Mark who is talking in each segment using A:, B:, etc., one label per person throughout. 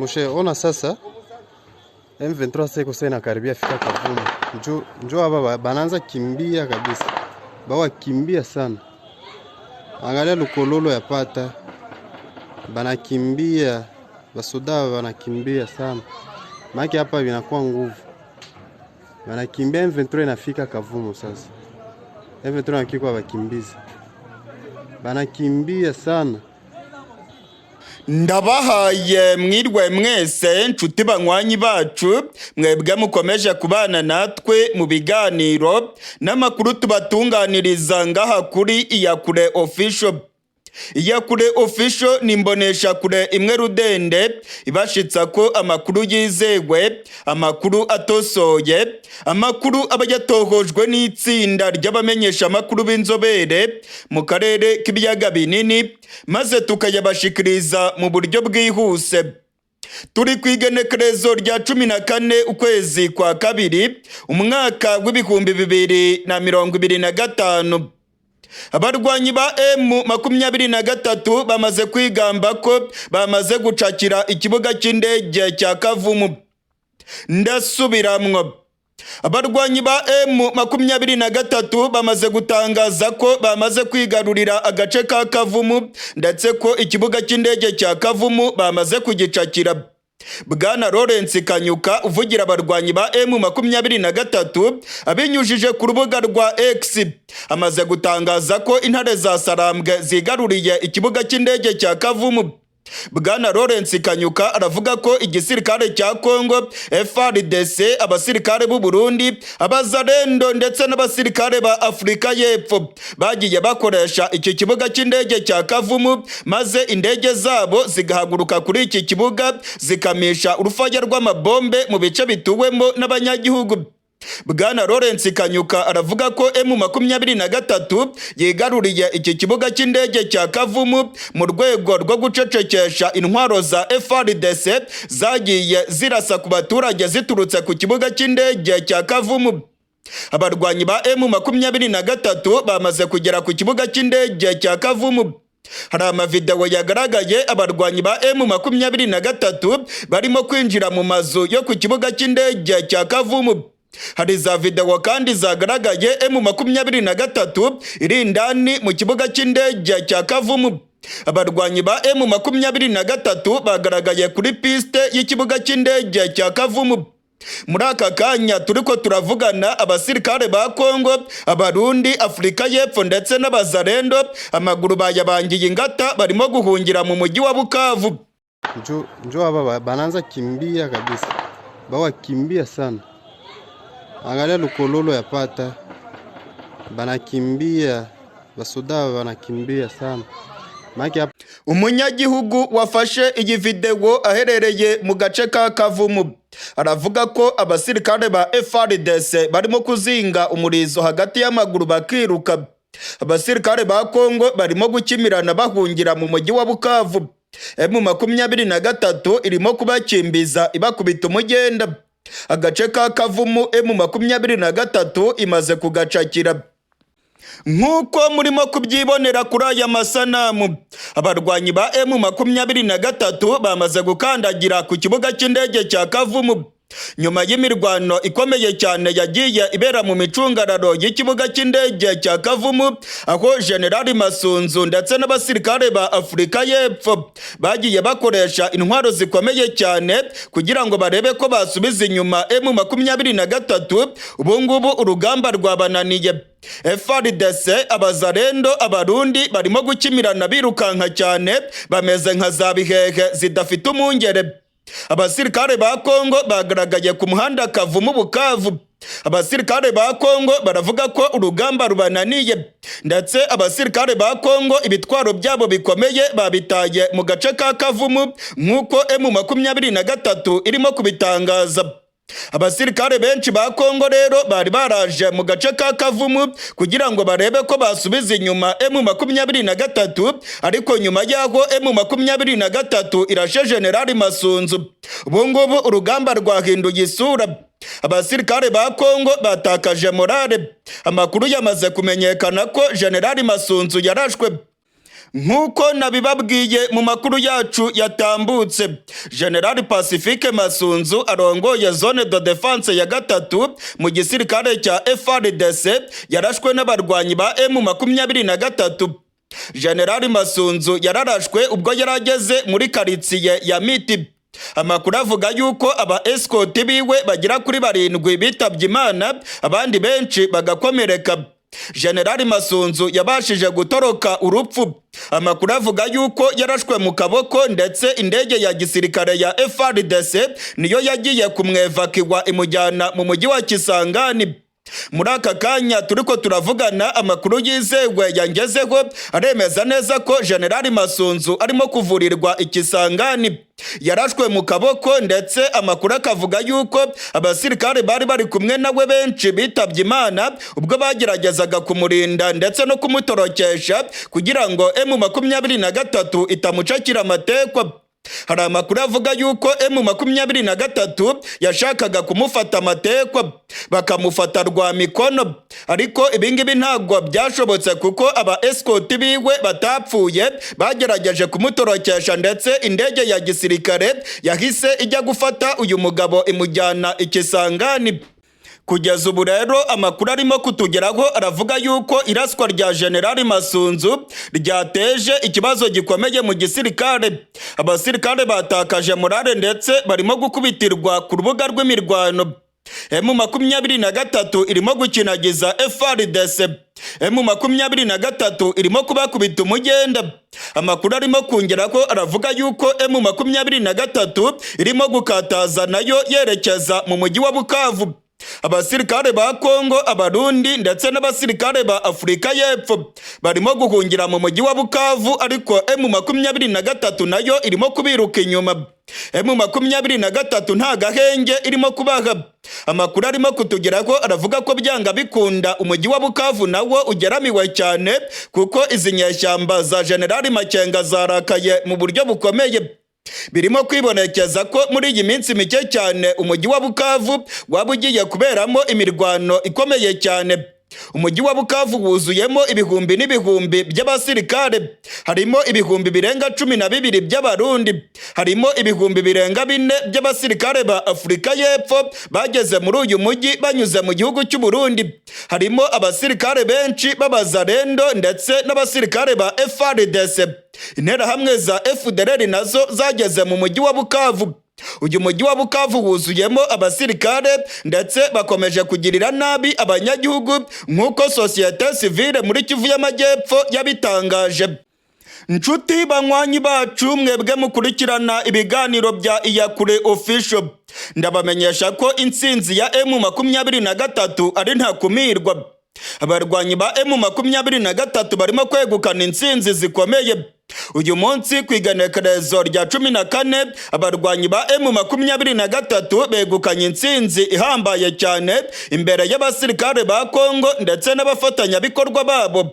A: Moshe, ona sasa M23 sasa iko sasa inakaribia fika Kavumu. Njo njo hapa banaanza kimbia kabisa. Bawa kimbia sana. Angalia lukololo ya pata. Banakimbia, basoda banakimbia sana. Maki hapa vinakuwa nguvu. Banakimbia, M23 inafika Kavumu sasa. M23 nakikwa bakimbizi. Banakimbia sana.
B: Ndabahaye mwirwe mwese, nshuti banywanyi bacu, mwebwe mukomeje kubana natwe mu biganiro n'amakuru tubatunganiriza ngaha kuri Iyakure Official. Iyakure Official ni imbonesha kure imwe rudende ibashitsa ko amakuru yizewe, amakuru atosoye, amakuru aba yatohojwe n'itsinda ry'abamenyesha amakuru b'inzobere mu karere k'ibiyaga binini, maze tukayabashikiriza mu buryo bwihuse. Turi ku igenekerezo rya 14 ukwezi kwa kabiri, umwaka w'2025. Abarwanyi ba M23 bamaze kwigamba ko bamaze gucakira ikibuga cy'indege cya Kavumu. Ndasubiramwo, abarwanyi ba M23 bamaze gutangaza ko bamaze kwigarurira agace ka Kavumu, ndetse ko ikibuga cy'indege cya Kavumu bamaze kugicakira. Bwana Lawrence Kanyuka, uvugira abarwanyi ba M23, abinyujije ku rubuga rwa X, amaze gutangaza ko intare za Sarambwe zigaruriye ikibuga cy'indege cya Kavumu. Bwana Lawrence Kanyuka aravuga ko igisirikare cya Congo FARDC, abasirikare b'u Burundi, abazarendo ndetse n'abasirikare ba Afurika y'Epfo bagiye bakoresha iki kibuga cy'indege cya Kavumu, maze indege zabo zigahaguruka kuri iki kibuga zikamisha urufaya rw'amabombe mu bice bituwemo n'abanyagihugu. Bwana Lawrence Kanyuka aravuga ko M23 yigaruriye iki kibuga cy'indege cya Kavumu mu rwego rwo gucecekesha intwaro za FARDC zagiye zirasa ku baturage ziturutse ku kibuga cy'indege cya Kavumu. Abarwanyi ba M23 bamaze kugera ku kibuga cy'indege cya Kavumu. Hari amavidewo yagaragaye abarwanyi ba M23 barimo kwinjira mu mazu yo ku kibuga cy'indege cya Kavumu. Hari za videwo kandi zagaragaye M23 iri indani mu kibuga cy'indege cya Kavumu. Abarwanyi ba M23 bagaragaye kuri piste y'ikibuga cy'indege cya Kavumu. Muri aka kanya turiko turavugana, abasirikare ba Kongo, Abarundi, Afurika y'Epfo ndetse n'abazarendo amaguru bayabangiye ingata, barimo guhungira mu mujyi wa Bukavu.
A: Njo njo hapa banaanza kimbia kabisa. Bawa kimbia sana. Angalia lukololo ya pata. Banakimbia, basoda banakimbia sana. Maki hapa.
B: Umunyagihugu wafashe iyi videwo aherereye mu gace ka Kavumu aravuga ko abasirikare ba FARDC barimo kuzinga umurizo hagati y'amaguru bakiruka. Abasirikare ba Kongo barimo gukimirana bahungira mu mujyi wa Bukavu. M23 irimo kubakimbiza, ibakubita umugenda. Agace ka Kavumu M23 imaze kugacakira. Nk'uko murimo kubyibonera kuri aya masanamu, abarwanyi ba M23 bamaze gukandagira ku kibuga cy'indege cya Kavumu nyuma y'imirwano ikomeye cyane yagiye ibera mu micungararo y'ikibuga cy'indege cya Kavumu, aho Generali Masunzu ndetse n'abasirikare ba Afurika y'Epfo bagiye bakoresha intwaro zikomeye cyane kugira ngo barebe ko basubiza inyuma M23. Ubu ngubu urugamba rwabananiye. FARDC, abazarendo, Abarundi barimo gukimirana birukanka cyane, bameze nka za bihehe zidafite umwungere. Abasirikare ba Kongo bagaragaye ku muhanda Kavumu Bukavu. Abasirikare ba Kongo baravuga ko urugamba rubananiye, ndetse abasirikare ba Kongo ibitwaro byabo bikomeye babitaye mu gace ka Kavumu, nk'uko M23 irimo kubitangaza. Abasirikare benshi ba Kongo rero bari baraje mu gace ka Kavumu kugira ngo barebe ko basubiza inyuma M23, ariko nyuma y'aho M23 irashe Generali Masunzu, ubu ngubu urugamba rwahinduye isura. Abasirikare ba Kongo batakaje morale. Amakuru yamaze kumenyekana ko Generali Masunzu yarashwe. Nk'uko nabibabwiye mu makuru yacu yatambutse, General Pacifique Masunzu arongoye zone de défense ya gatatu mu gisirikare cya FARDC yarashwe n'abarwanyi ba M23. General Masunzu yararashwe ubwo yarageze muri karitsiye ya Miti. Amakuru avuga yuko aba escorte biwe bagera kuri barindwi bitabye Imana, abandi benshi bagakomereka. General Masunzu yabashije gutoroka urupfu. Amakuru avuga yuko yarashwe mu kaboko, ndetse indege ya gisirikare ya FARDC niyo yagiye kumwevakiwa imujyana mu mujyi wa Kisangani. Muri aka kanya turiko turavugana, amakuru yizewe yangezeho aremeza neza ko General Masunzu arimo kuvurirwa ikisangani. Yarashwe mu kaboko, ndetse amakuru akavuga yuko abasirikare bari bari kumwe nawe benshi bitabye Imana ubwo bageragezaga kumurinda ndetse no kumutorokesha kugira ngo M23 itamucakira amatekwa. Hari amakuru avuga yuko M23 yashakaga kumufata amatekwa, bakamufata rwa mikono, ariko ibingibi ntabwo byashobotse kuko aba escorte biwe batapfuye bagerageje kumutorokesha, ndetse indege ya gisirikare yahise ijya gufata uyu mugabo imujyana ikisangani. Kugeza ubu rero, amakuru arimo kutugeraho aravuga yuko iraswa rya General Masunzu ryateje ikibazo gikomeye mu gisirikare. Abasirikare batakaje morale ndetse barimo gukubitirwa ku rubuga rw'imirwano. M23 irimo gukinagiza FARDC. M23 irimo kubakubita umugenda. Amakuru arimo kongera ko aravuga yuko M23 irimo gukataza nayo yerekeza mu mujyi wa Bukavu. Abasirikare ba Kongo, Abarundi ndetse n'abasirikare ba Afurika y'Epfo barimo guhungira mu mujyi wa Bukavu, ariko M23 nayo irimo kubiruka inyuma. M23 nta gahenge irimo kubaha. Amakuru arimo kutugeraho aravuga ko byanga bikunda umujyi wa Bukavu nawo ugeramiwe cyane, kuko izi nyeshyamba za General Makenga zarakaye mu buryo bukomeye. Birimo kwibonekeza ko muri iyi minsi mike cyane umujyi wa Bukavu waba ugiye kuberamo imirwano ikomeye cyane. Umujyi wa Bukavu wuzuyemo ibihumbi n'ibihumbi by'abasirikare. Harimo ibihumbi birenga 12 by'Abarundi, harimo ibihumbi birenga 4 by'abasirikare ba Afurika y'Epfo bageze muri uyu mujyi banyuze mu gihugu cy'u Burundi, harimo abasirikare benshi b'Abazarendo ndetse n'abasirikare ba FARDC. Interahamwe za FDLR nazo zageze mu mujyi wa Bukavu. Uyu mujyi wa Bukavu wuzuyemo abasirikare ndetse bakomeje kugirira nabi abanyagihugu, nk'uko sosiyete sivile muri Kivu y'Amajyepfo yabitangaje. Nshuti banywanyi bacu, mwebwe mukurikirana ibiganiro bya Iyakure Official, ndabamenyesha ko intsinzi ya M23 ari ntakumirwa. Abarwanyi ba M23 barimo kwegukana intsinzi zikomeye. Uyu munsi ku igenekerezo rya 14, abarwanyi ba M23 begukanye intsinzi ihambaye cyane imbere y'abasirikare ba Kongo ndetse n'abafatanyabikorwa babo.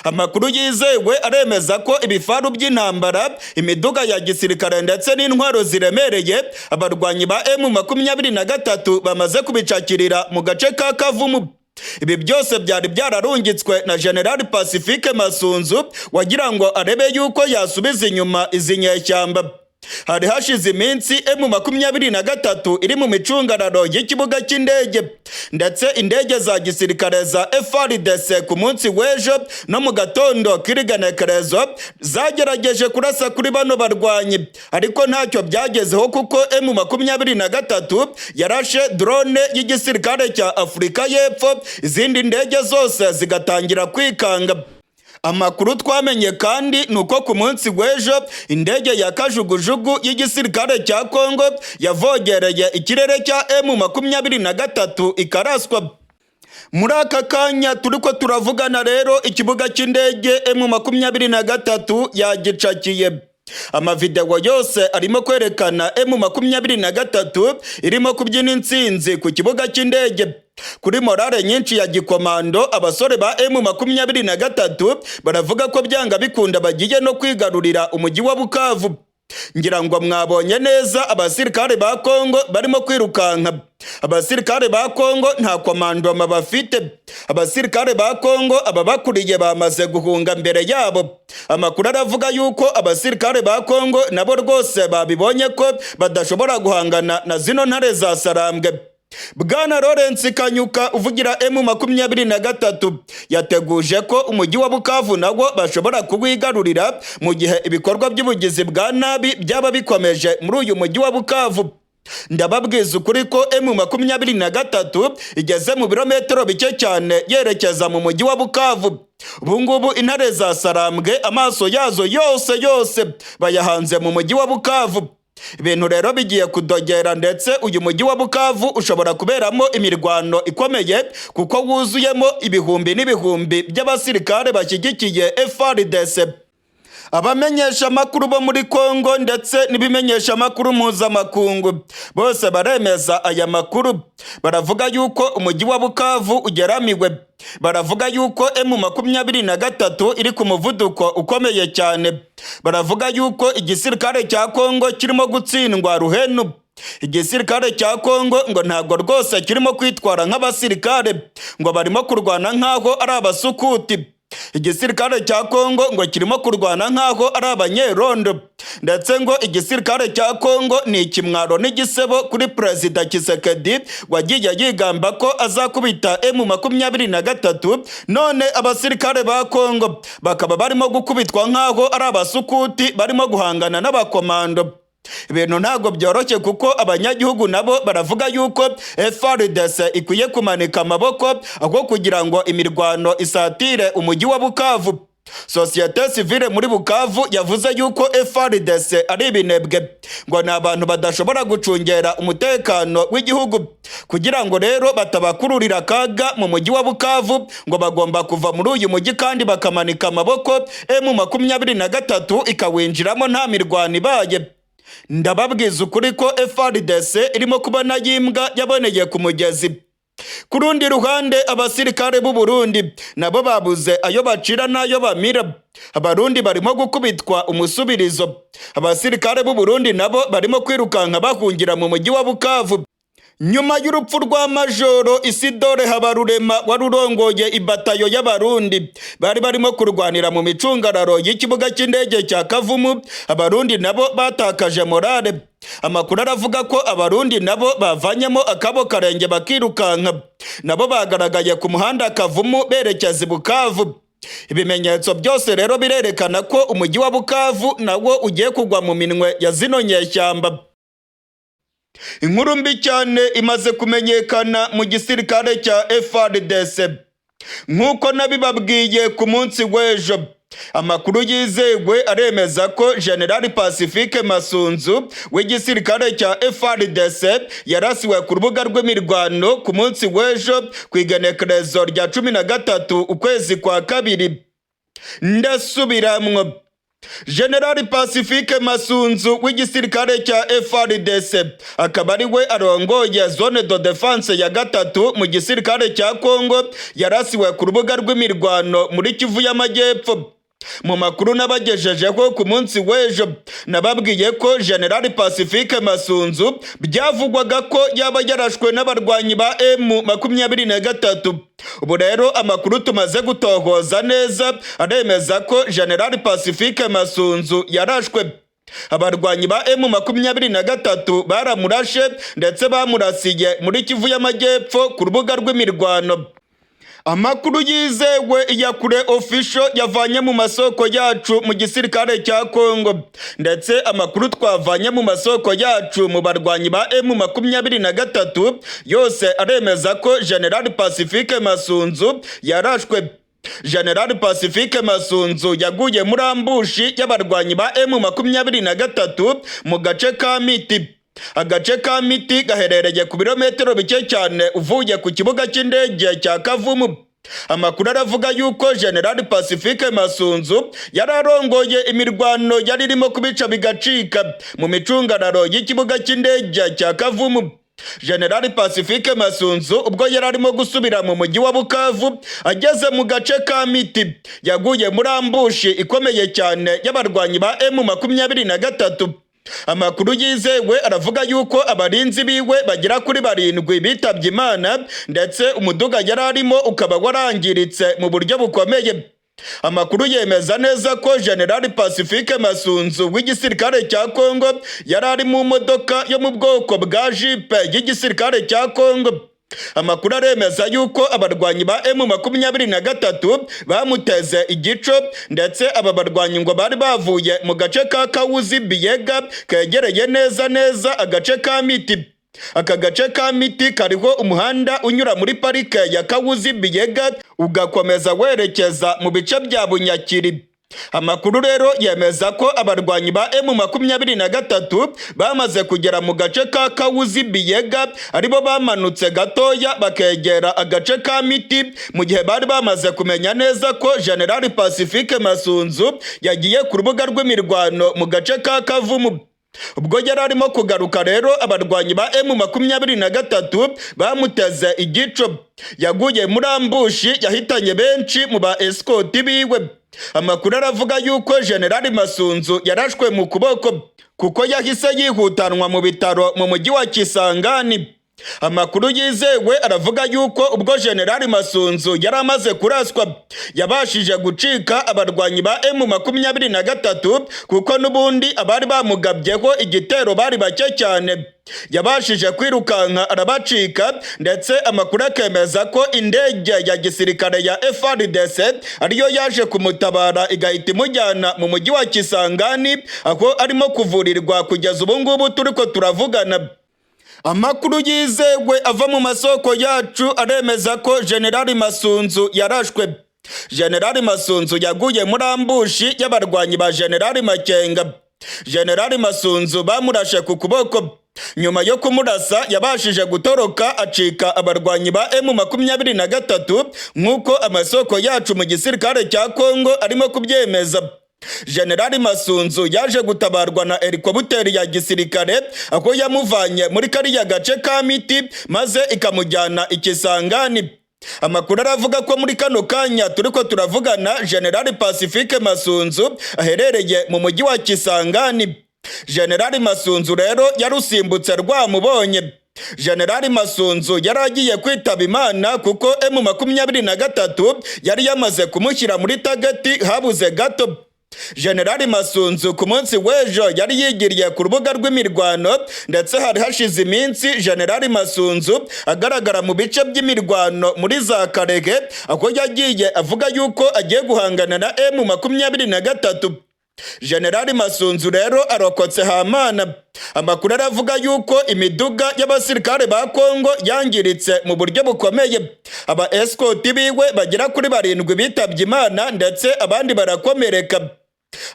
B: Amakuru yizewe aremeza ko ibifaru by'intambara, imiduga ya gisirikare ndetse n'intwaro ziremereye abarwanyi ba M23 bamaze kubicakirira mu gace ka Kavumu. Ibi byose byari byararungitswe na General Pacifique Masunzu wagira ngo arebe yuko yasubiza inyuma izi nyeshyamba. Hari hashize iminsi M23 iri mu micungararo y'ikibuga cy'indege, ndetse indege za gisirikare za FARDC ku munsi w'ejo no mu gatondo k'irigenekerezo zagerageje kurasa kuri bano barwanyi, ariko ntacyo byagezeho kuko M23 yarashe drone y'igisirikare cya Afurika y'Epfo, izindi ndege zose zigatangira kwikanga. Amakuru twamenye kandi ni uko ku munsi w'ejo indege ya kajugujugu y'igisirikare cya Kongo yavogereye ikirere cya M23 ikaraswa. Muri aka kanya turiko turavugana rero, ikibuga cy'indege M23 yagicakiye. Amavideo yose arimo kwerekana M23 irimo kubyina intsinzi ku kibuga cy'indege. Kuri morale nyinshi ya gikomando, abasore ba M23 baravuga ko byanga bikunda bagiye no kwigarurira umujyi wa Bukavu. Ngira ngo mwabonye neza abasirikare ba Kongo barimo kwirukanka. Abasirikare ba Kongo nta commandement bafite. Abasirikare ba Kongo ababakuriye bamaze guhunga mbere yabo. Amakuru aravuga yuko abasirikare ba Kongo nabo rwose babibonye ko badashobora guhangana na zino ntare za Sarambwe. Bwana Lawrence Kanyuka uvugira M23 yateguje ko umujyi wa Bukavu nawo bashobora kuwigarurira mu gihe ibikorwa by'ubugizi bwa nabi byaba bikomeje muri uyu mujyi wa Bukavu. Ndababwiza ukuri ko M23 igeze mu birometero bike cyane yerekeza mu mujyi wa Bukavu. Ubu ngubu intare za Sarambwe amaso yazo yose yose bayahanze mu mujyi wa Bukavu. Ibintu rero bigiye kudogera, ndetse uyu mujyi wa Bukavu ushobora kuberamo imirwano ikomeye kuko wuzuyemo ibihumbi n'ibihumbi by'abasirikare bashyigikiye FARDC. Abamenyesha amakuru bo muri Kongo ndetse n'ibimenyesha amakuru mpuzamakungu bose baremeza aya makuru. Baravuga yuko umujyi wa Bukavu ugeramiwe. Baravuga yuko M23 iri ku muvuduko ukomeye cyane. Baravuga yuko igisirikare cya Kongo kirimo gutsindwa ruhenu. Igisirikare cya Kongo ngo ntabwo rwose kirimo kwitwara nk'abasirikare, ngo barimo kurwana nk'aho ari abasukuti. Igisirikare cya Kongo ngo kirimo kurwana nk'aho ari abanyerondo, ndetse ngo igisirikare cya Kongo ni ikimwaro n'igisebo kuri Perezida Tshisekedi wagiye yigamba ko azakubita M23. None abasirikare ba Kongo bakaba barimo gukubitwa nk'aho ari abasukuti barimo guhangana n'abakomando. Ibintu ntabwo byoroshye kuko abanyagihugu nabo baravuga yuko FARDC ikwiye kumanika amaboko aho kugira ngo imirwano isatire umujyi wa Bukavu. Société civile muri Bukavu yavuze yuko FARDC ari ibinebwe, ngo ni abantu badashobora gucungera umutekano w'igihugu. Kugira ngo rero batabakururira akaga mu mujyi wa Bukavu, ngo bagomba kuva muri uyu mujyi kandi bakamanika amaboko, M23 ikawinjiramo nta mirwano ibaye. Ndababwiza ukuri ko FARDC irimo kubona y'imbwa yaboneye ku mugezi. Ku rundi ruhande, abasirikare b'u Burundi nabo babuze ayo bacira n'ayo bamira. Abarundi barimo gukubitwa umusubirizo. Abasirikare b'u Burundi nabo barimo kwirukanka bahungira mu mujyi wa Bukavu. Nyuma y'urupfu rwa Majoro Isidore Habarurema wari urongoye ibatayo y'Abarundi bari barimo kurwanira mu micungararo y'ikibuga cy'indege cya Kavumu, Abarundi nabo batakaje morale. Amakuru aravuga ko Abarundi nabo bavanyemo akabo karenge bakirukanka, nabo bagaragaye ku muhanda Kavumu berekeza i Bukavu. Ibimenyetso byose rero birerekana ko umujyi wa Bukavu nawo ugiye kugwa mu minwe ya zino nyeshyamba. Inkuru mbi cyane imaze kumenyekana mu gisirikare cya FARDC. Nk'uko nabibabwiye ku munsi w'ejo, amakuru yizewe aremeza ko General Pacifique Masunzu w'igisirikare cya FARDC yarasiwe ku rubuga rw'imirwano ku munsi w'ejo ku igenekerezo rya 13 ukwezi kwa kabiri. Ndasubiramwo, General Pacifique Masunzu w'igisirikare cya FARDC, akaba ari we arongoye zone de défense ya gatatu mu gisirikare cya Kongo, yarasiwe ku rubuga rw'imirwano muri Kivu y'Amajyepfo. Mu makuru nabagejejeho ku munsi w'ejo, nababwiye ko General Pacifique Masunzu byavugwaga ko yaba yarashwe n'abarwanyi ba M23. Ubu rero amakuru tumaze gutohoza neza aremeza ko General Pacifique Masunzu yarashwe. Abarwanyi ba M23 baramurashe, ndetse bamurasiye muri Kivu y'Amajyepfo ku rubuga rw'imirwano. Amakuru yizewe ya kure official yavanye mu masoko yacu mu gisirikare cya Kongo, ndetse amakuru twavanye mu masoko yacu mu barwanyi ba M23 yose aremeza ko General Pacifique Masunzu yarashwe. General Pacifique Masunzu yaguye muri ambush y'abarwanyi ba M23 mu gace ka Miti. Agace ka Miti gaherereye ku birometero bike cyane uvuye ku kibuga cy'indege cya Kavumu. Amakuru aravuga yuko General Pacifique Masunzu yari arongoye imirwano yari irimo kubica bigacika mu micungararo y'ikibuga cy'indege cya Kavumu. General Pacifique Masunzu ubwo yari arimo gusubira mu mujyi wa Bukavu, ageze mu gace ka Miti, yaguye muri ambush ikomeye cyane y'abarwanyi ba M23. Amakuru yizewe aravuga yuko abarinzi biwe bagera kuri 7 bitabye Imana, ndetse umuduga yari arimo ukaba warangiritse mu buryo bukomeye. Amakuru yemeza neza ko General Pacifique Masunzu w'igisirikare cya Kongo yari ari mu modoka yo mu bwoko bwa jipe y'igisirikare cya Kongo. Amakuru aremeza yuko abarwanyi ba M23 bamuteze igico, ndetse aba barwanyi ngo bari bavuye mu gace ka Kawuzi Biyega kegereye neza neza agace ka Miti. Aka gace ka Miti kariho umuhanda unyura muri parike ya Kawuzi Biyega ugakomeza werekeza mu bice bya Bunyakiri. Amakuru rero yemeza ko abarwanyi ba M23 bamaze kugera mu gace ka Kawuzi Biyega, aribo bamanutse gatoya bakegera agace ka Miti, mu gihe bari bamaze kumenya neza ko General Pacifique Masunzu yagiye ku rubuga rw'imirwano mu gace ka Kavumu. Ubwo yari arimo kugaruka rero, abarwanyi ba M23 bamuteze igico, yaguye muri ambushi yahitanye benshi mu ba escort biwe. Amakuru aravuga yuko General Masunzu yarashwe mu kuboko, kuko yahise yihutanwa mu bitaro mu mujyi wa Kisangani. Amakuru yizewe aravuga yuko ubwo General Masunzu yari amaze kuraswa, yabashije gucika abarwanyi ba M23, kuko n'ubundi abari bamugabyeho igitero bari bake cyane. Yabashije kwirukanka arabacika, ndetse amakuru akemeza ko indege ya gisirikare ya FARDC ariyo yaje kumutabara igahita imujyana mu mujyi wa Kisangani, aho arimo kuvurirwa kugeza ubu ngubu turiko turavugana. Amakuru yizewe ava mu masoko yacu aremeza ko General Masunzu yarashwe. General Masunzu yaguye muri ambushi y'abarwanyi ba General Makenga. General Masunzu bamurashe ku kuboko. Nyuma yo kumurasa yabashije gutoroka acika abarwanyi ba M23, nk'uko amasoko yacu mu gisirikare cya Kongo arimo kubyemeza. General Masunzu yaje gutabarwa na helikopteri ya gisirikare, aho yamuvanye muri kariya gace ka Miti maze ikamujyana Ikisangani. Amakuru aravuga ko muri kano kanya turiko turavugana, General Pacifique Masunzu aherereye mu mujyi wa Kisangani. General Masunzu rero yarusimbutse rwamubonye. General Masunzu yari agiye kwitaba Imana, kuko M23 yari yamaze kumushyira muri target, habuze gato. General Masunzu ku munsi w'ejo yari yigiriye ku rubuga rw'imirwano, ndetse hari hashize iminsi General Masunzu agaragara mu bice by'imirwano muri za Karege, aho yagiye avuga yuko agiye guhangana na M23. General Masunzu rero arokotse hamana. Amakuru aravuga yuko imiduga y'abasirikare ba Kongo yangiritse mu buryo bukomeye. Aba escort biwe bagera kuri 7 bitabye Imana, ndetse abandi barakomereka.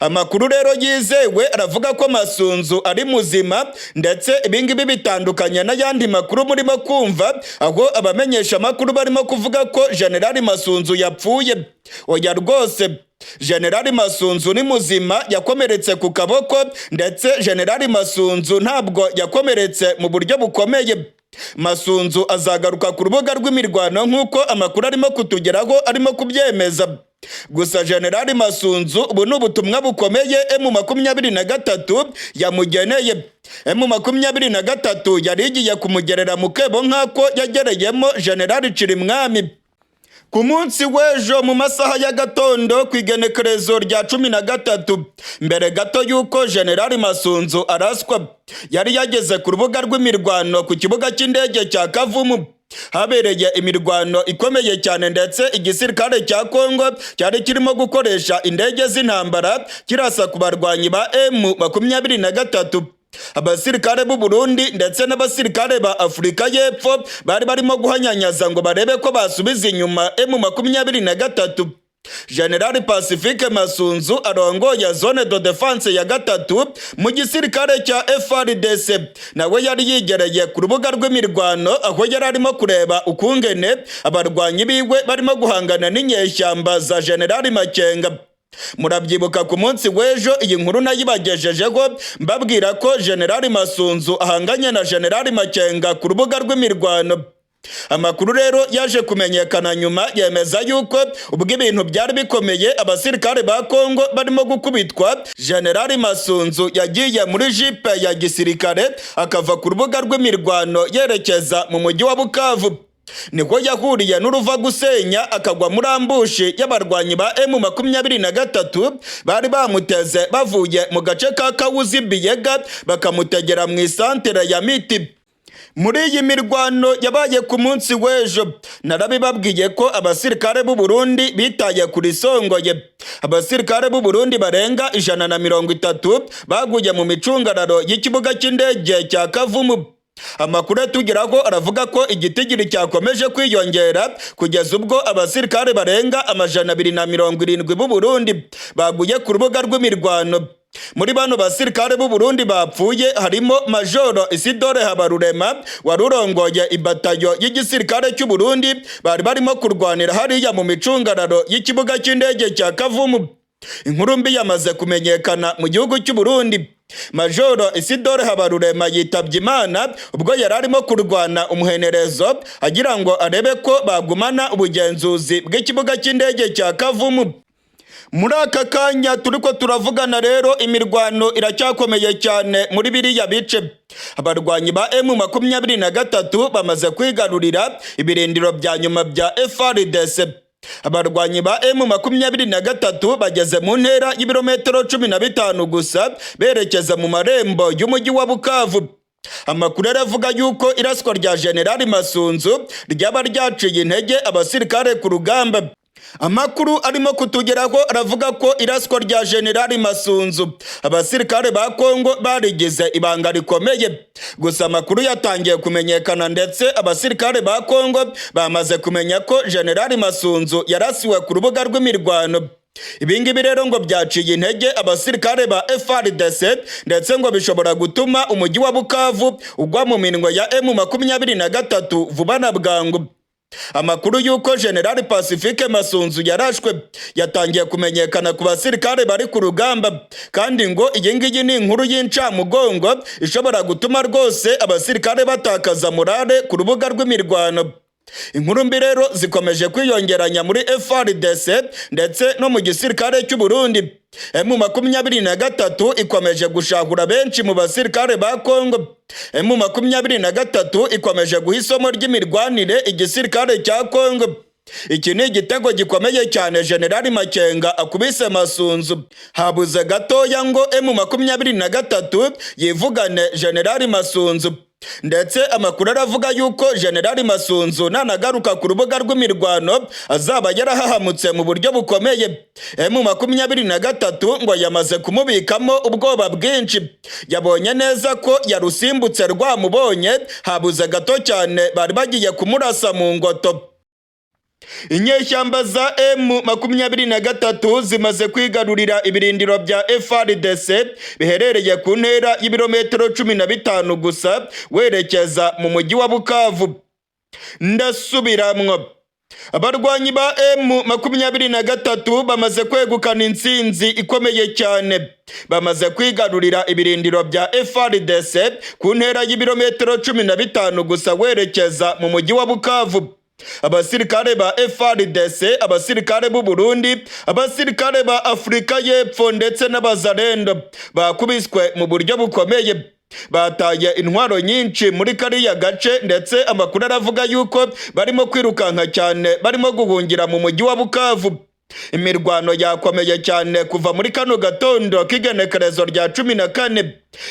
B: Amakuru rero yizewe aravuga ko Masunzu ari muzima, ndetse ibingibi bitandukanye n'ayandi makuru murimo kumva, aho abamenyesha amakuru barimo kuvuga ko General Masunzu yapfuye. Oya rwose, General Masunzu ni muzima, yakomeretse ku kaboko, ndetse General Masunzu ntabwo yakomeretse mu buryo bukomeye. Masunzu azagaruka ku rubuga rw'imirwano nk'uko amakuru arimo kutugeraho arimo kubyemeza. Gusa General Masunzu, ubu ni ubutumwa bukomeye M23 yamugeneye. M23 yari igiye kumugerera mu kebo nk'ako yagereyemo General Cirimwami. Ku munsi w'ejo mu masaha ya gatondo, ku igenekerezo rya 13, mbere gato y'uko General Masunzu araswa, yari yageze ku rubuga rw'imirwano ku kibuga cy'indege cya Kavumu. Habereye imirwano ikomeye cyane, ndetse igisirikare cya Kongo cyari kirimo gukoresha indege z'intambara kirasa ku barwanyi ba M23. Abasirikare b'u Burundi ndetse n'abasirikare ba Afurika y'Epfo bari barimo guhanyanyaza ngo barebe ko basubiza inyuma M23. General Pacifique Masunzu arongoye zone de défense ya 3 mu gisirikare cya FARDC, nawe yari yigereye ku rubuga rw'imirwano, aho yari arimo kureba ukungene abarwanyi biwe barimo guhangana n'inyeshyamba za General Makenga. Murabyibuka ku munsi w'ejo iyi nkuru nayibagejejeho, mbabwira ko General Masunzu ahanganye na General Makenga ku rubuga rw'imirwano. Amakuru rero yaje kumenyekana nyuma yemeza yuko ubwo ibintu byari bikomeye, abasirikare ba Kongo barimo gukubitwa, Generali Masunzu yagiye muri jipe ya gisirikare akava ku rubuga rw'imirwano yerekeza mu mujyi wa Bukavu. Niko yahuriye n'uruva gusenya, akagwa muri ambush y'abarwanyi ba M23 bari bamuteze bavuye mu gace ka Kawuzi Biyega, bakamutegera mu isantere ya Miti. Muri iyi mirwano yabaye ku munsi w'ejo, narabibabwiye ko abasirikare b'u Burundi bitaye kuri Songoye. Abasirikare b'u Burundi barenga 130 baguye mu micungararo y'ikibuga cy'indege cya Kavumu. Amakuru atugeraho aravuga ko igitigiri cyakomeje kwiyongera kugeza ubwo abasirikare barenga 270 b'u Burundi baguye ku rubuga rw'imirwano. Muri bano basirikare b'u Burundi bapfuye harimo Majoro Isidore Habarurema wari urongoye ibatayo y'igisirikare cy'u Burundi bari barimo kurwanira hariya mu micungararo y'ikibuga cy'indege cya Kavumu. Inkuru mbi yamaze kumenyekana mu gihugu cy'u Burundi. Majoro Isidore Habarurema yitabye Imana ubwo yari arimo kurwana umuhenerezo agira ngo arebe ko bagumana ubugenzuzi bw'ikibuga cy'indege cya Kavumu. Muri aka kanya turiko turavugana rero, imirwano iracyakomeye cyane muri biriya bice. Abarwanyi ba M23 bamaze kwigarurira ibirindiro bya nyuma bya FARDC. Abarwanyi ba M23 bageze mu ntera y'ibirometero 15 gusa berekeza mu marembo y'umujyi wa Bukavu. Amakuru aravuga yuko iraswa rya Generali Masunzu ryaba ryaciye intege abasirikare ku rugamba. Amakuru arimo kutugeraho aravuga ko iraswa rya Generali Masunzu abasirikare ba Kongo barigize ibanga rikomeye. Gusa amakuru yatangiye kumenyekana, ndetse abasirikare ba Kongo bamaze kumenya ko Generali Masunzu yarasiwe ku rubuga rw'imirwano. Ibingibi rero ngo byaciye intege abasirikare ba FARDC, ndetse ngo bishobora gutuma umujyi wa Bukavu ugwa mu minwe ya M23 vuba na bwangu. Amakuru y'uko Generali Pacifique Masunzu yarashwe yatangiye kumenyekana ku basirikare bari ku rugamba, kandi ngo iyi ngiyi ni inkuru y'incamugongo ishobora gutuma rwose abasirikare batakaza morale ku rubuga rw'imirwano. Inkuru mbi rero zikomeje kwiyongeranya muri FARDC ndetse no mu gisirikare cy'u Burundi. M23 ikomeje gushahura benshi mu basirikare ba Kongo. M23 ikomeje guha isomo ry'imirwanire igisirikare cya Kongo. Iki ni igitego gikomeye cyane Generali Makenga akubise Masunzu. Habuze gatoya ngo M23 yivugane Generali Masunzu. Ndetse amakuru aravuga yuko Generali Masunzu nanagaruka ku rubuga rw'imirwano azaba yarahahamutse mu buryo bukomeye. M23 ngo yamaze kumubikamo ubwoba bwinshi. Yabonye neza ko yarusimbutse rwamubonye, habuze gato cyane bari bagiye kumurasa mu ngoto. Inyeshyamba za M23 zimaze kwigarurira ibirindiro bya FARDC biherereye ku ntera y'ibirometero 15 gusa werekeza mu mujyi wa Bukavu. Ndasubiramwo, abarwanyi ba M23 bamaze kwegukana intsinzi ikomeye cyane. Bamaze kwigarurira ibirindiro bya FARDC ku ntera y'ibirometero 15 gusa werekeza mu mujyi wa Bukavu. Abasirikare ba FARDC, abasirikare b'u Burundi, abasirikare ba Afurika y'Epfo ndetse n'abazalendo bakubiswe mu buryo bukomeye. Bataye intwaro nyinshi muri kariya gace, ndetse amakuru aravuga yuko barimo kwirukanka cyane, barimo guhungira mu mujyi wa Bukavu. Imirwano yakomeye cyane kuva muri kano gatondo k'igenekerezo rya 14.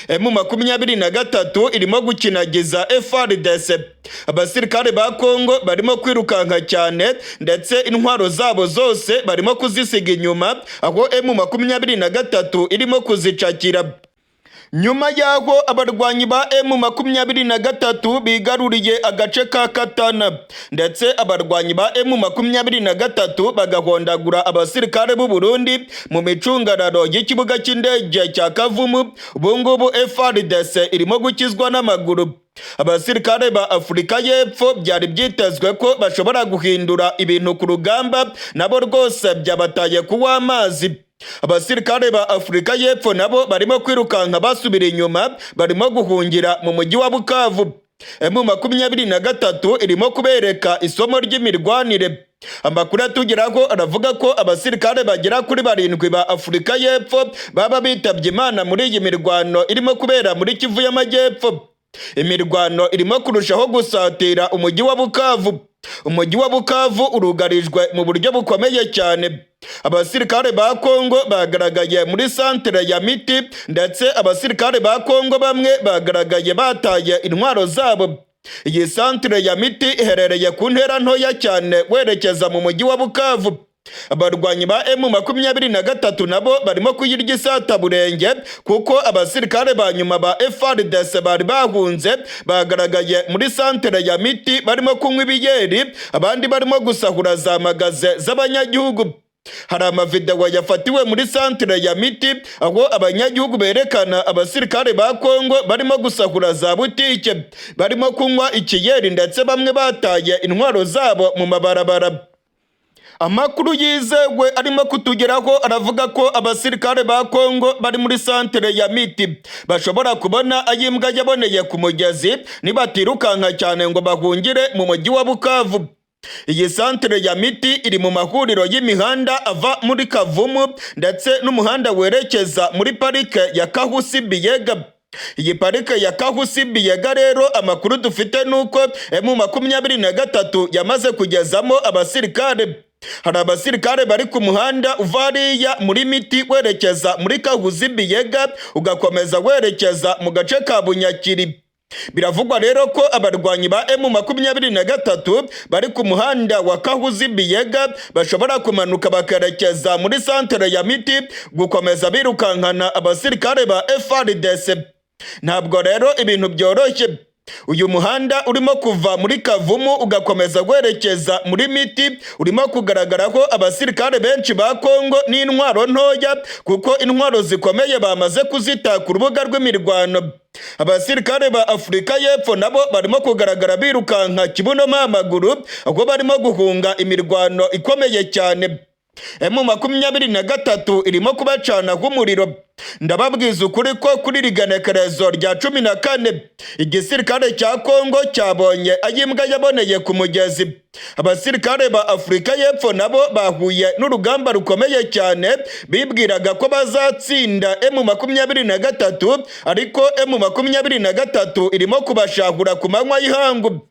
B: M23 irimo gukinagiza FARDC. Abasirikare ba Kongo barimo kwirukanka cyane, ndetse intwaro zabo zose barimo kuzisiga inyuma, aho M23 irimo kuzicakira. Nyuma y'aho abarwanyi ba M23 bigaruriye agace ka Katana, ndetse abarwanyi ba M23 bagahondagura abasirikare b'u Burundi mu micungararo y'ikibuga cy'indege cya Kavumu, ubu ngubu FARDC irimo gukizwa n'amaguru. Abasirikare ba Afurika y'Epfo byari byitezwe ko bashobora guhindura ibintu ku rugamba, nabo rwose byabataye kuwa amazi. Abasirikare ba Afurika y'Epfo nabo barimo kwirukanka basubira inyuma, barimo guhungira mu mujyi wa Bukavu. M23 irimo kubereka isomo ry'imirwanire. Amakuru atugeraho aravuga ko abasirikare bagera kuri 7 ba Afurika y'Epfo baba bitabye Imana muri iyi mirwano irimo kubera muri Kivu y'Amajyepfo. Imirwano irimo kurushaho gusatira umujyi wa Bukavu. Umujyi wa Bukavu urugarijwe mu buryo bukomeye cyane. Abasirikare ba Kongo bagaragaye muri santere ya Miti, ndetse abasirikare ba Kongo bamwe bagaragaye bataye intwaro zabo. Iyi santere ya Miti iherereye ku ntera ntoya cyane werekeza mu mujyi wa Bukavu. Abarwanyi ba M23 nabo barimo kuyirya isataburenge, kuko abasirikare ba nyuma ba FARDC bari bahunze bagaragaye muri santere ya Miti barimo kunywa ibiyeri, abandi barimo gusahura za magaze z'abanyagihugu. Hari amavideo yafatiwe muri santere ya Miti aho abanyagihugu berekana abasirikare ba Kongo barimo gusahura za butike, barimo kunywa ikiyeri, ndetse bamwe bataye intwaro zabo mu mabarabara. Amakuru yizewe arimo kutugeraho aravuga ko abasirikare ba Kongo bari muri santere ya Miti bashobora kubona ayimbwa yaboneye ku mugezi nibatirukanka cyane ngo bahungire mu mujyi wa Bukavu. Iyi santere ya Miti iri mu mahuriro y'imihanda ava muri Kavumu ndetse n'umuhanda werekeza muri parike ya Kahusi Biyega. Iyi parike ya Kahusi Biyega rero amakuru dufite nuko M23 yamaze kugezamo abasirikare. Hari abasirikare bari ku muhanda uva hariya muri Miti werekeza muri Kahuzi Biyega, ugakomeza werekeza mu gace ka Bunyakiri. Biravugwa rero ko abarwanyi ba M23 bari ku muhanda wa Kahuzi Biyega bashobora kumanuka bakerekeza muri santere ya Miti gukomeza birukankana abasirikare ba FARDC. Ntabwo rero ibintu byoroshye. Uyu muhanda urimo kuva muri Kavumu ugakomeza werekeza muri Miti urimo kugaragaraho abasirikare benshi ba Kongo n'intwaro ntoya, kuko intwaro zikomeye bamaze kuzita ku rubuga rw'imirwano. Abasirikare ba Afurika y'Epfo nabo barimo kugaragara birukanka kibuno amaguru, aho barimo guhunga imirwano ikomeye cyane. M23 irimo kubacana nk'umuriro. Ndababwiza ukuri ko kuri rigenekerezo rya 14 igisirikare cya Kongo cyabonye ayimbwa yaboneye ku mugezi. Abasirikare ba Afurika y'Epfo nabo bahuye n'urugamba rukomeye cyane, bibwiraga ko bazatsinda M23, ariko M23 irimo kubashahura ku manywa y'ihangu.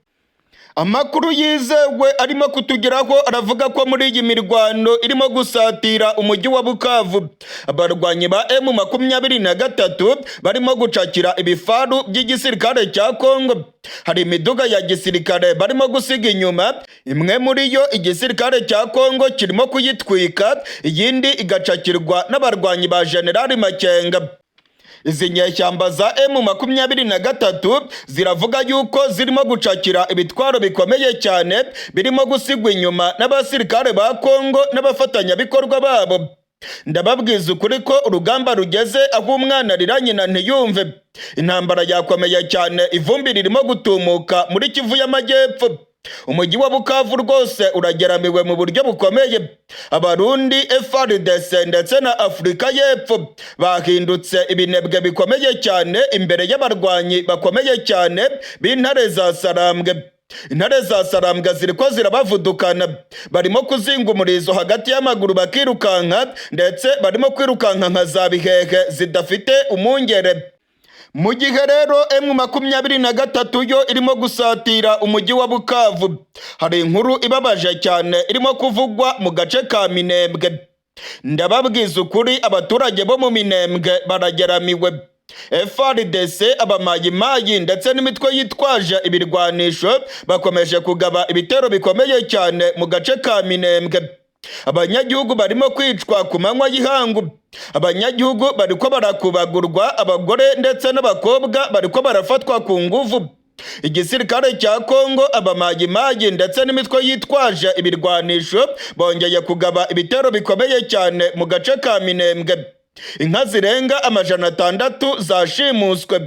B: Amakuru yizewe arimo kutugeraho aravuga ko muri iyi mirwano irimo gusatira umujyi wa Bukavu, abarwanyi ba M23 barimo gucakira ibifaru by'igisirikare cya Kongo. Hari imiduga ya gisirikare barimo gusiga inyuma, imwe muri yo igisirikare cya Kongo kirimo kuyitwika, iyindi igacakirwa n'abarwanyi ba General Makenga. Izi nyeshyamba za M23 ziravuga yuko zirimo gucakira ibitwaro bikomeye cyane birimo gusigwa inyuma n'abasirikare ba Kongo n'abafatanyabikorwa babo. Ndababwiza ukuri ko urugamba rugeze aho umwana arira nyina ntiyumve. Intambara yakomeye cyane, ivumbi ririmo gutumuka muri Kivu y'Amajyepfo. Umujyi wa Bukavu rwose urageramiwe mu buryo bukomeye. Abarundi, FARDC ndetse na Afurika y'Epfo bahindutse ibinebwe bikomeye cyane imbere y'abarwanyi bakomeye cyane b'intare za Sarambwe. Intare za Sarambwe ziriko zirabavudukana, barimo kuzinga umurizo hagati y'amaguru bakirukanka, ndetse barimo kwirukanka nka za bihehe zidafite umungere. Mu gihe rero M23 yo irimo gusatira umujyi wa Bukavu, hari inkuru ibabaje cyane irimo kuvugwa mu gace ka Minembwe. Ndababwiza ukuri, abaturage bo mu Minembwe barageramiwe. FARDC, abamayimayi ndetse n'imitwe yitwaje ibirwanisho bakomeje kugaba ibitero bikomeye cyane mu gace ka Minembwe. Abanyagihugu barimo kwicwa ku manywa y'ihangu. Abanyagihugu bariko barakubagurwa, abagore ndetse n'abakobwa bariko barafatwa ku nguvu. Igisirikare cya Kongo, abamayimayi ndetse n'imitwe yitwaje ibirwanisho bongeye kugaba ibitero bikomeye cyane mu gace ka Minembwe. Inka zirenga 600 zashimuswe.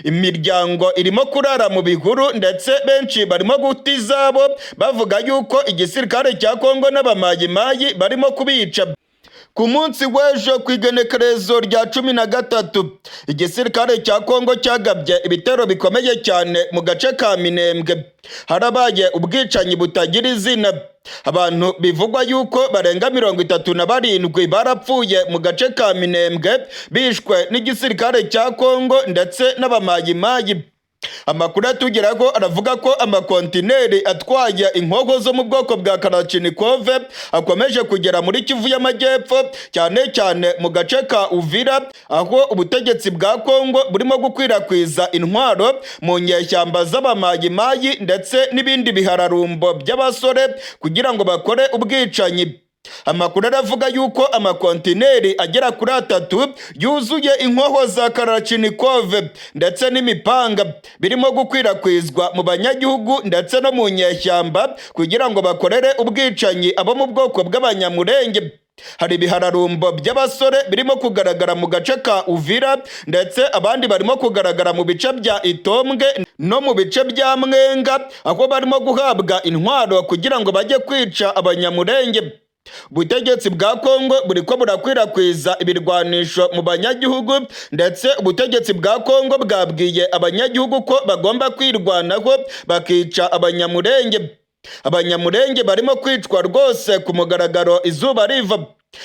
B: Imiryango irimo kurara mu bihuru, ndetse benshi barimo guta izabo bavuga yuko igisirikare cya Kongo n'abamayimayi barimo kubica. Ku munsi w'ejo ku igenekerezo rya 13, igisirikare cya Kongo cyagabye ibitero bikomeye cyane mu gace ka Minembwe. Harabaye ubwicanyi butagira izina. Abantu bivugwa yuko barenga 37 barapfuye mu gace ka Minembwe, bishwe n'igisirikare cya Kongo ndetse n'abamayimayi. Amakuru atugeraho aravuga ko amakontineri atwaye inkoho zo mu bwoko bwa Kalachnikov akomeje kugera muri Kivu y'Amajyepfo, cyane cyane mu gace ka Uvira, aho ubutegetsi bwa Kongo burimo gukwirakwiza intwaro mu nyeshyamba z'abamayimayi ndetse n'ibindi bihararumbo by'abasore kugira ngo bakore ubwicanyi. Amakuru aravuga yuko amakontineri agera kuri 3 yuzuye inkoho za Kalachnikov ndetse n'imipanga birimo gukwirakwizwa mu banyagihugu ndetse no mu nyeshyamba kugira ngo bakorere ubwicanyi abo mu bwoko bw'Abanyamurenge. Hari ibihararumbo by'abasore birimo kugaragara mu gace ka Uvira, ndetse abandi barimo kugaragara mu bice bya Itombwe no mu bice bya Mwenga, aho barimo guhabwa intwaro kugira ngo bajye kwica Abanyamurenge. Ubutegetsi bwa Kongo buriko burakwirakwiza ibirwanisho mu banyagihugu, ndetse ubutegetsi bwa Kongo bwabwiye abanyagihugu ko bagomba kwirwanaho bakica Abanyamurenge. Abanyamurenge barimo kwicwa rwose ku mugaragaro izuba riva.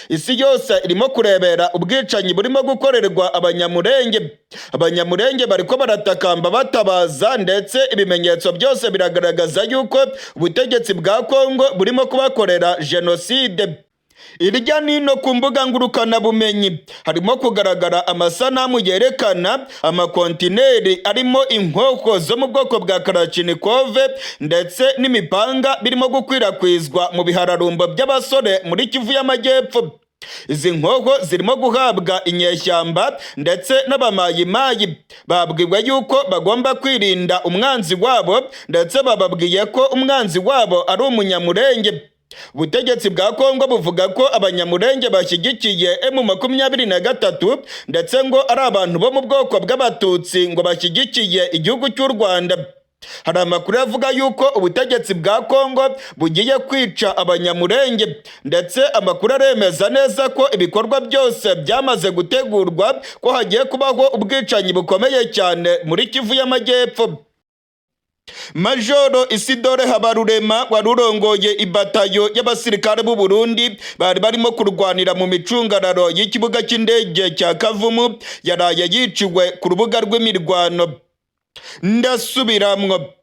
B: Isi yose irimo kurebera ubwicanyi burimo gukorerwa Abanyamurenge. Abanyamurenge bariko baratakamba batabaza, ndetse ibimenyetso byose biragaragaza yuko ubutegetsi bwa Kongo burimo kubakorera jenoside. Irya nino ku mbuga ngurukanabumenyi harimo kugaragara amasanamu yerekana amakontineri arimo inkoko zo mu bwoko bwa Kalachnikov ndetse n'imipanga birimo gukwirakwizwa mu bihararumbo by'abasore muri Kivu y'Amajyepfo. Izi nkoko zirimo guhabwa inyeshyamba ndetse n'abamayimayi. Babwirwa yuko bagomba kwirinda umwanzi wabo, ndetse bababwiye ko umwanzi wabo ari Umunyamurenge. Ubutegetsi bwa Kongo buvuga ko Abanyamurenge bashyigikiye M23, ndetse ngo ari abantu bo mu bwoko bw'Abatutsi ngo bashyigikiye igihugu cy'u Rwanda. Hari amakuru avuga yuko ubutegetsi bwa Kongo bugiye kwica Abanyamurenge, ndetse amakuru aremeza neza ko ibikorwa byose byamaze gutegurwa, ko hagiye kubaho ubwicanyi bukomeye cyane muri Kivu y'Amajyepfo. Majoro Isidore Habarurema wari urongoye ibatayo y'abasirikare b'u Burundi bari barimo kurwanira mu micungararo y'ikibuga cy'indege cya Kavumu yaraye yiciwe ku rubuga rw'imirwano. Ndasubiramwo,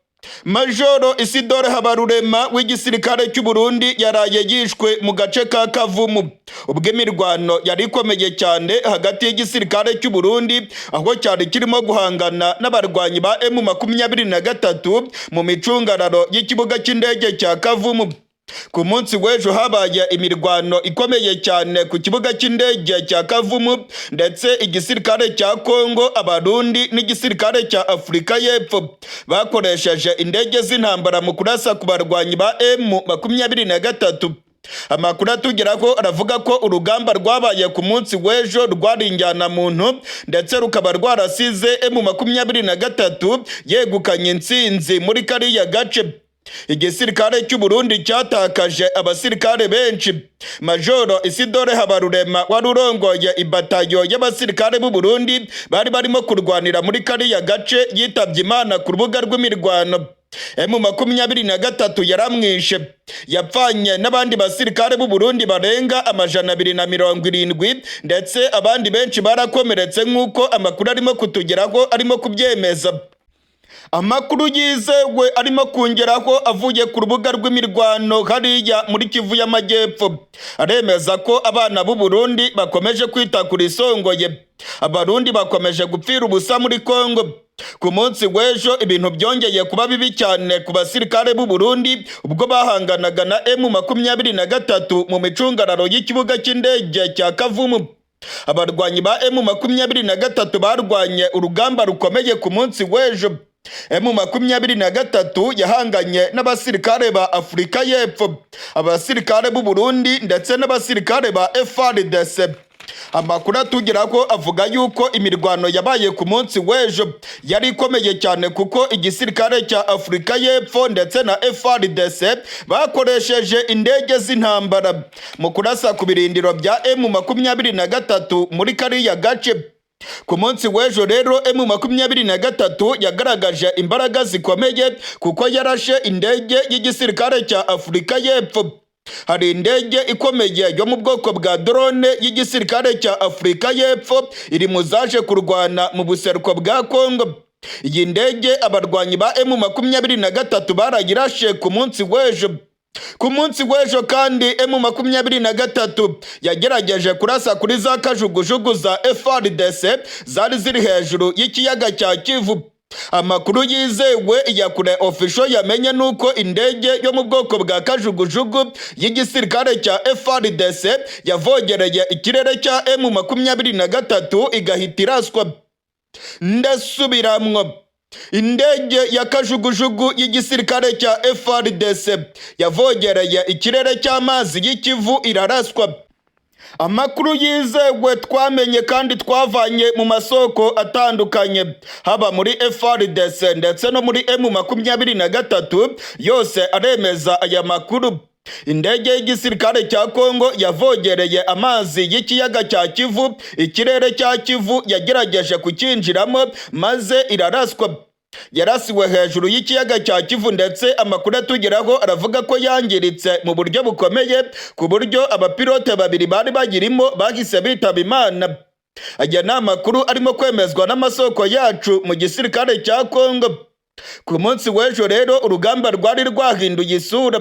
B: Majoro Isidore Habarurema w'igisirikare cy'u Burundi yaraye yishwe mu gace ka Kavumu ubwo imirwano yari ikomeye cyane hagati y'igisirikare cy'u Burundi, aho cyari kirimo guhangana n'abarwanyi ba M23 mu micungararo y'ikibuga cy'indege cya Kavumu. Ku munsi w'ejo habaye imirwano ikomeye cyane ku kibuga cy'indege cya Kavumu, ndetse igisirikare cya Kongo, Abarundi n'igisirikare cya Afurika y'Epfo bakoresheje indege z'intambara mu kurasa ku barwanyi ba M23. Amakuru atugeraho aravuga ko urugamba rwabaye ku munsi w'ejo rwari injyanamuntu, ndetse rukaba rwarasize M23 yegukanye intsinzi muri kariya gace. Igisirikare cy'u Burundi cyatakaje abasirikare benshi. Majoro Isidore Habarurema wari urongoye ibatayo y'abasirikare b'u Burundi bari barimo kurwanira muri kariya gace yitabye Imana ku rubuga rw'imirwano. M23 yaramwishe, yapfanye n'abandi basirikare b'u Burundi barenga 270, ndetse abandi benshi barakomeretse nk'uko amakuru arimo kutugeraho arimo kubyemeza. Amakuru yizewe arimo kongeraho avuye ku rubuga rw'imirwano hariya muri Kivu y'Amajyepfo aremeza ko abana b'u Burundi bakomeje kwita ku risongoye. Abarundi bakomeje gupfira ubusa muri Kongo. Ku munsi w'ejo ibintu byongeye kuba bibi cyane ku basirikare b'u Burundi ubwo bahanganaga na M23 mu micungararo y'ikibuga cy'indege cya Kavumu. Abarwanyi ba M23 barwanye urugamba rukomeye ku munsi w'ejo. M23 yahanganye n'abasirikare ba Afurika y'Epfo, abasirikare b'u Burundi ndetse n'abasirikare ba FARDC. Amakuru atugeraho avuga yuko imirwano yabaye ku munsi w'ejo yari ikomeye cyane, kuko igisirikare cya Afurika y'Epfo ndetse na FARDC bakoresheje indege z'intambara mu kurasa ku birindiro bya M23 muri kariya gace. Ku munsi w'ejo rero, M23 yagaragaje imbaraga zikomeye, kuko yarashe indege y'igisirikare cya Afurika y'Epfo. Hari indege ikomeye yo mu bwoko bwa drone y'igisirikare cya Afurika y'Epfo iri mu zaje kurwana mu buseruko bwa Kongo. Iyi ndege abarwanyi ba M23 barayirashe ku munsi w'ejo. Ku munsi w'ejo kandi, M23 yagerageje kurasa kuri za kajugujugu za FARDC zari ziri hejuru y'ikiyaga cya Kivu. Amakuru yizewe ya Kure Official yamenye nuko indege yo mu bwoko bwa kajugujugu y'igisirikare cya FARDC yavogereye ikirere cya M23 igahita iraswa. Ndasubiramwo: indege ya kajugujugu y'igisirikare cya FARDC yavogereye ikirere cy'amazi y'ikivu, iraraswa. Amakuru yizewe twamenye kandi twavanye mu masoko atandukanye, haba muri FARDC ndetse no muri M23, yose aremeza aya makuru. Indege y'igisirikare cya Kongo yavogereye amazi y'ikiyaga cya Kivu, ikirere cya Kivu yagerageje kucyinjiramo maze iraraswa. Yarasiwe hejuru y'ikiyaga cya Kivu, ndetse amakuru atugeraho aravuga ko yangiritse mu buryo bukomeye, ku buryo abapilote babiri bari bagirimo bahise bitaba Imana. Aya ni amakuru arimo kwemezwa n'amasoko yacu mu gisirikare cya Kongo. Ku munsi w'ejo rero, urugamba rwari rwahinduye isura.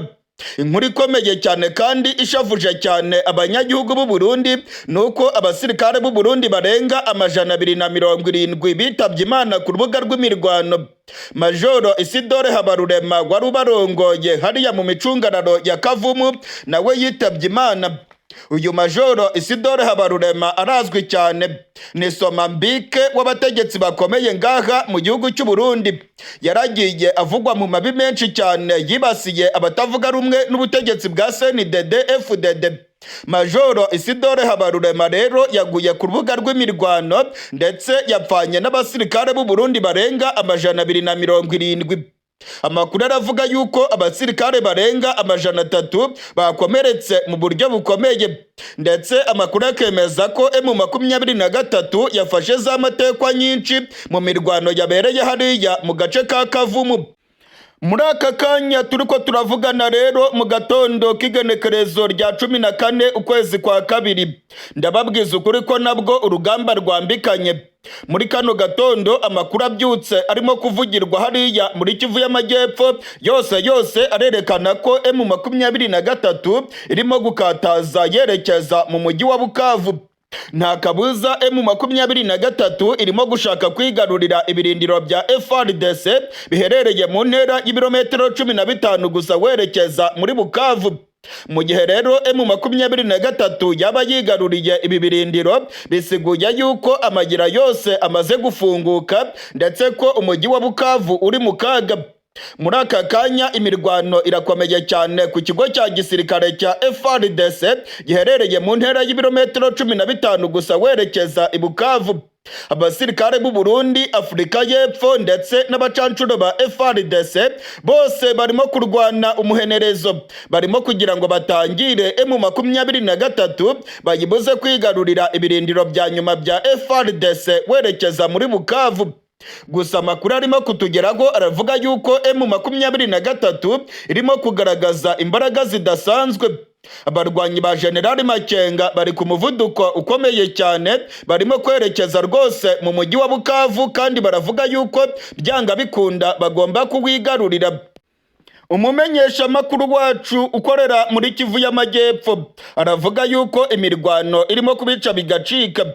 B: Inkuru ikomeye cyane kandi ishavuje cyane abanyagihugu b'u Burundi ni uko abasirikare b'u Burundi barenga 270 bitabye Imana ku rubuga rw'imirwano. Majoro Isidore Habarurema wari ubarongoye hariya mu micungararo ya Kavumu nawe yitabye Imana. Uyu Majoro Isidore Habarurema arazwi cyane, ni somambike w'abategetsi bakomeye ngaha mu gihugu cy'u Burundi. Yaragiye avugwa mu mabi menshi cyane yibasiye abatavuga rumwe n'ubutegetsi bwa CNDD FDD. Majoro Isidore Habarurema rero yaguye ku rubuga rw'imirwano, ndetse yapfanye n'abasirikare b'u Burundi barenga 270. Amakuru aravuga yuko abasirikare barenga 300 bakomeretse mu buryo bukomeye, ndetse amakuru akemeza ko M23 yafashe za matekwa nyinshi mu mirwano yabereye hariya mu gace ka Kavumu. Muri aka kanya turiko turavugana rero, mu gatondo k'igenekerezo rya 14 ukwezi kwa kabiri, ndababwiza ukuri ko nabwo urugamba rwambikanye. Muri kano gatondo, amakuru abyutse arimo kuvugirwa hariya muri Kivu y'Amajyepfo yose yose arerekana ko M23 irimo gukataza yerekeza mu mujyi wa Bukavu. Nta kabuza, M23 irimo gushaka kwigarurira ibirindiro bya FARDC biherereye mu ntera y'ibirometero 15 gusa werekeza muri Bukavu. Mu gihe rero M23 yaba yigaruriye ibi birindiro, bisiguye yuko amagira yose amaze gufunguka, ndetse ko umujyi wa Bukavu uri mu kaga. Muri aka kanya imirwano irakomeye cyane ku kigo cya gisirikare cya FARDC giherereye mu ntera y'ibirometero 15 gusa werekeza i Bukavu. Abasirikare b'u Burundi, Afurika y'Epfo ndetse n'abacancuro ba FARDC bose barimo kurwana umuhenerezo, barimo kugira ngo batangire M23 bayibuze kwigarurira ibirindiro bya nyuma bya FARDC werekeza muri Bukavu. Gusa amakuru arimo kutugeraho aravuga yuko M23 irimo kugaragaza imbaraga zidasanzwe. Abarwanyi ba Generali Makenga bari ku muvuduko ukomeye cyane, barimo kwerekeza rwose mu mujyi wa Bukavu, kandi baravuga yuko byanga bikunda bagomba kuwigarurira. Umumenyeshamakuru wacu ukorera muri Kivu y'Amajyepfo aravuga yuko imirwano irimo kubica bigacika.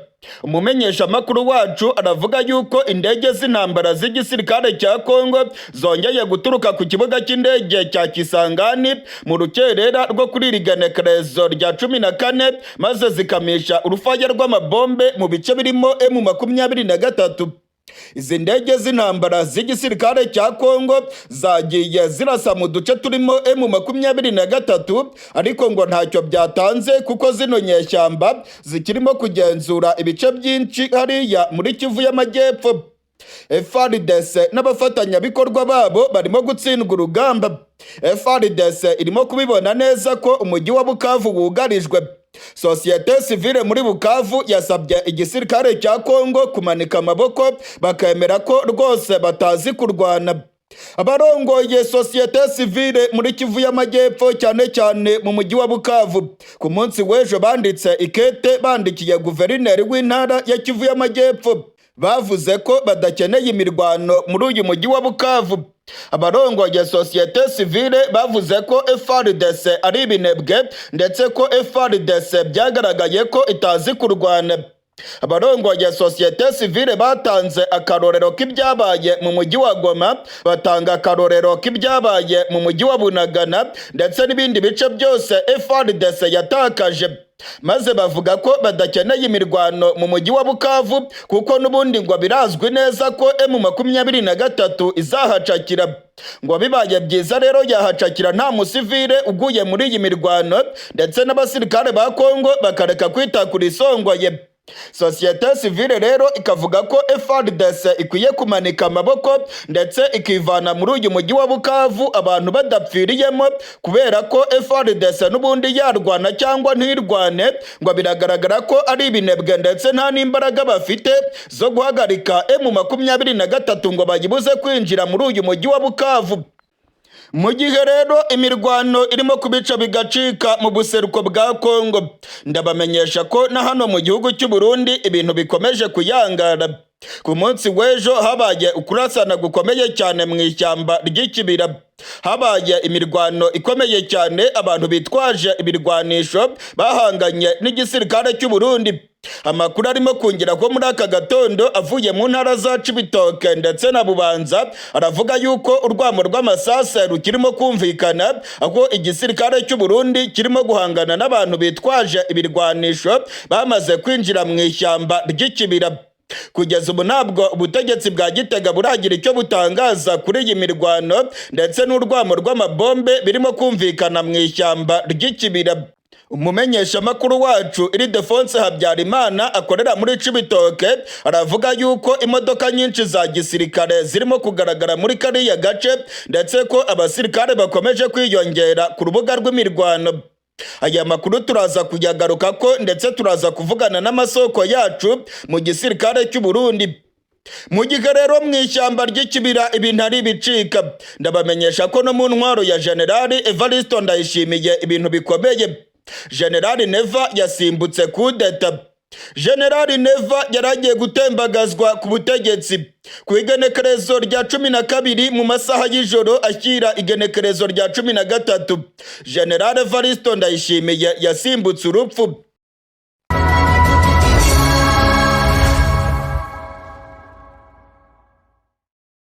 B: Umumenyeshamakuru wacu aravuga yuko indege z'intambara z'igisirikare cya Kongo zongeye guturuka ku kibuga cy'indege cya Kisangani mu rukerera rwo kuri iri genekerezo rya 14, maze zikamisha urufaya rw'amabombe mu bice birimo M23. Izi ndege z'intambara z'igisirikare cya Kongo zagiye zirasa mu duce turimo M23, ariko ngo ntacyo byatanze kuko zino nyeshyamba zikirimo kugenzura ibice byinshi hariya muri Kivu y'Amajyepfo. FARDC n'abafatanyabikorwa babo barimo gutsindwa urugamba. FARDC irimo kubibona neza ko umujyi wa Bukavu wugarijwe. Sosiyete sivile muri Bukavu yasabye igisirikare cya Kongo kumanika amaboko bakemera ko rwose batazi kurwana. Abarongoye sosiyete sivile muri Kivu y'Amajyepfo, cyane cyane mu mujyi wa Bukavu, ku munsi w'ejo banditse ikete bandikiye guverineri w'intara ya Kivu y'Amajyepfo. Bavuze ko badakeneye imirwano muri uyu mujyi wa Bukavu. Abarongoye sosiyete sivile bavuze ko FARDC ari ibinebwe, ndetse ko FARDC byagaragaye ko itazi kurwana. Abarongoye sosiyete sivile batanze akarorero k'ibyabaye mu mujyi wa Goma, batanga akarorero k'ibyabaye mu mujyi wa Bunagana ndetse n'ibindi bice byose FARDC yatakaje, maze bavuga ko badakeneye imirwano mu mujyi wa Bukavu kuko n'ubundi ngo birazwi neza ko M23 izahacakira. Ngo bibaye byiza rero yahacakira nta musivile uguye muri iyi mirwano, ndetse n'abasirikare ba Kongo bakareka kwita kuri isongoye. Sosiyete sivile rero ikavuga ko FARDC ikwiye kumanika amaboko ndetse ikivana muri uyu mujyi wa Bukavu abantu badapfiriyemo, kubera ko FARDC n'ubundi yarwana cyangwa ntirwane ngo biragaragara ko ari ibinebwe, ndetse nta n'imbaraga bafite zo guhagarika M23 ngo bayibuze kwinjira muri uyu mujyi wa Bukavu. Mu gihe rero imirwano irimo kubica bigacika mu buseruko bwa Kongo, ndabamenyesha ko na hano mu gihugu cy'u Burundi ibintu bikomeje kuyangara. Ku munsi w'ejo habaye ukurasana gukomeye cyane mu ishyamba ry'Ikibira. Habaye imirwano ikomeye cyane, abantu bitwaje ibirwanisho bahanganye n'igisirikare cy'u Burundi. Amakuru arimo kongera ko muri aka gatondo avuye mu ntara za Cibitoke ndetse na Bubanza aravuga yuko urwamo rw'amasase rukirimo kumvikana, aho igisirikare cy'u Burundi kirimo guhangana n'abantu bitwaje ibirwanisho bamaze kwinjira mu ishyamba ry'Ikibira. Kugeza ubu ntabwo ubutegetsi bwa Gitega buragira icyo butangaza kuri iyi mirwano ndetse n'urwamo rw'amabombe birimo kumvikana mu ishyamba ry'Ikibira. Umumenyeshamakuru wacu Ildefonse Habyarimana akorera muri Cibitoke aravuga yuko imodoka nyinshi za gisirikare zirimo kugaragara muri kariya gace, ndetse ko abasirikare bakomeje kwiyongera ku rubuga rw'imirwano. Aya makuru turaza kuyagaruka ko, ndetse turaza kuvugana n'amasoko yacu mu gisirikare cy'u Burundi. Mu gihe rero mu ishyamba ry'Ikibira ibintu ari ibicika, ndabamenyesha ko no mu ntwaro ya Generali Evaristo Ndayishimiye ibintu bikomeye. Generali Neva yasimbutse kudeta. Generali Neva yaragiye gutembagazwa ku butegetsi ku igenekerezo rya 12 mu masaha y'ijoro ashyira igenekerezo rya 13. Generali Evaristo Ndayishimiye yasimbutse urupfu.